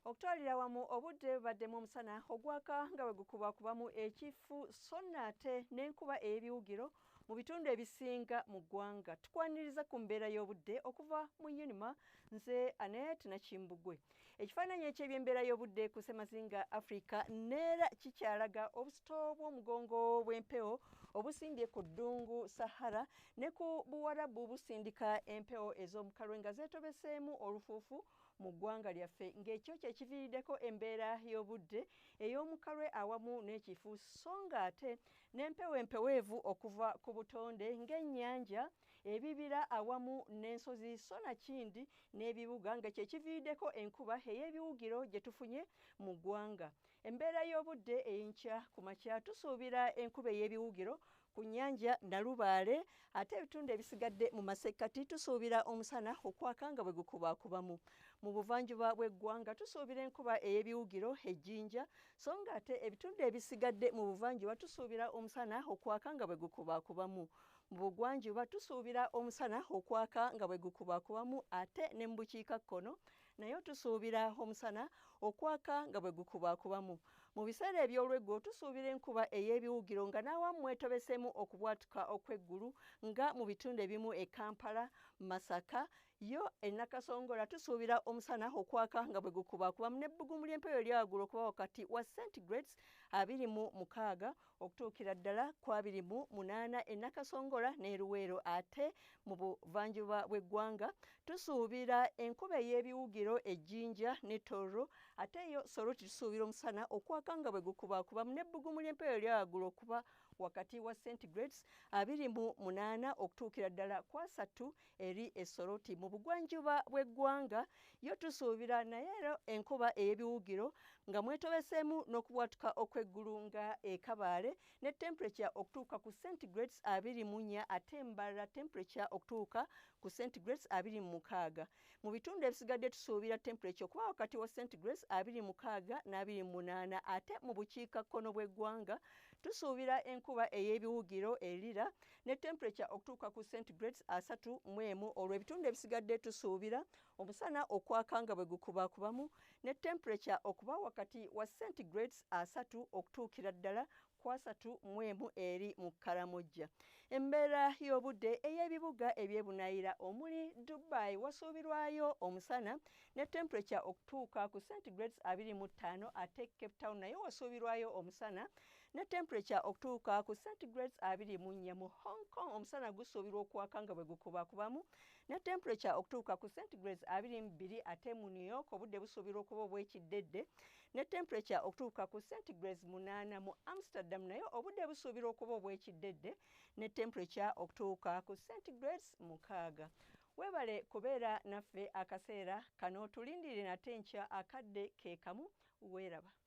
Okutwalira wamu obudde bubaddemu omusana ogwaka nga bwe gukubakubamu ekifu so nate n'enkuba ey'ebiwugiro mu bitundu ebisinga mu ggwanga. Tukwaniriza ku mbeera y'obudde okuva mu UNMA, nze Anet Nakimbugwe. Ekifaananyi eky'ebyembeera y'obudde ku Ssemazinga Africa neera kikyalaga obusito bw'omugongo bw'empewo obusimbye ku ddungu Sahara ne ku Buwarabu busindika empewo ez'omukalwe nga zeetobeseemu olufuufu mu ggwanga lyaffe, ng'ekyo kye kiviiriddeko embeera y'obudde ey'omukalwe awamu n'ekifu, so ng'ate n'empewo empeweevu okuva ku butonde ng'ennyanja, ebibira awamu n'ensozi so nakindi n'ebibuga, nga kye kiviiriddeko enkuba ey'ebiwugiro gye tufunye mu ggwanga. Embeera y'obudde eyenkya ku makya tusuubira enkuba ey'ebiwugiro ku nnyanja Nalubaale, ate ebitundu ebisigadde mu masekkati tusuubira omusana okwaka nga bwe gukubaakubamu. Mu buvanjuba bw'eggwanga tusuubira enkuba ey'ebiwugiro ejjinja, so ng'ate ebitundu ebisigadde mu buvanjuba tusuubira omusana okwaka nga bwe gukubaakubamu. Mu bugwanjuba tusuubira omusana okwaka nga bwe gukubaakubamu, ate ne mu bukiikakkono nayo tusuubira omusana okwaka nga bwe gukubaakubamu. Mu biseera eby'olweggulo tusuubira enkuba ey'ebiwugiro nga n'awamu mwetobeseemu okubwatuka okw'eggulu nga mu bitundu ebimu e Kampala, Masaka, yo e Nakasongola tusuubira omusana okwaka nga bwe gukubaakubamu n'ebbugumu ly'empewo erya waggulu okuba wakati wa centigrades 26 okutuukira ddala ku 28 e Nakasongola n'e Luweero. Ate mu buvanjuba bw'eggwanga tusuubira enkuba ey'ebiwugiro ejjinja ne Tororo, ate yo Soroti tusuubira omusana okwaka nga bwe gukubaakubamu n'ebbugumu ly'empewo erya waggulu okuba wakati wa centigrades 28 okutuukira ddala ku 30 eri e Soroti. Mu bugwanjuba bw'eggwanga yo tusuubira naye era enkuba ey'ebiwugiro nga mwetobeseemu n'okubwatuka okw'eggulu nga e Kabaale ne temperature okutuuka ku centigrades 24, ate Mbarara temperature okutuuka ku centigrades 26. Mu bitundu ebisigadde tusuubira temperature okuba wakati wa centigrades 26 n'28, ate mu bukiikakkono bw'eggwanga tusuubira enkuba ey'ebiwugiro erira ne temperature okutuuka ku centigrades 31. Olwo ebitundu ebisigadde tusuubira omusana okwaka nga bwe gukubaakubamu ne temperature okuba wakati wa centigrades 30 okutuukira ddala ku 31 eri mu Karamojja. Embeera y'obudde ey'ebibuga eby'ebunaayira omuli Dubai wasuubirwayo omusana ne temperature okutuuka ku centigrades 25, ate Cape Town nayo wasuubirwayo omusana ne temperature okutuuka ku centigrades 24. Mu Hong Kong omusana gusuubirwa okwaka nga bwe gukubaakubamu ne temperature okutuuka ku centigrades 22, ate mu New York obudde busuubirwa okuba obw'ekiddedde ne temperature okutuuka ku centigrades 8. Mu Amsterdam nayo obudde busuubirwa okuba obw'ekiddedde ne temperature okutuuka ku centigrades 6. Weebale kubeera naffe akaseera kano, tulindirire nate enkya akadde ke kamu. Weeraba.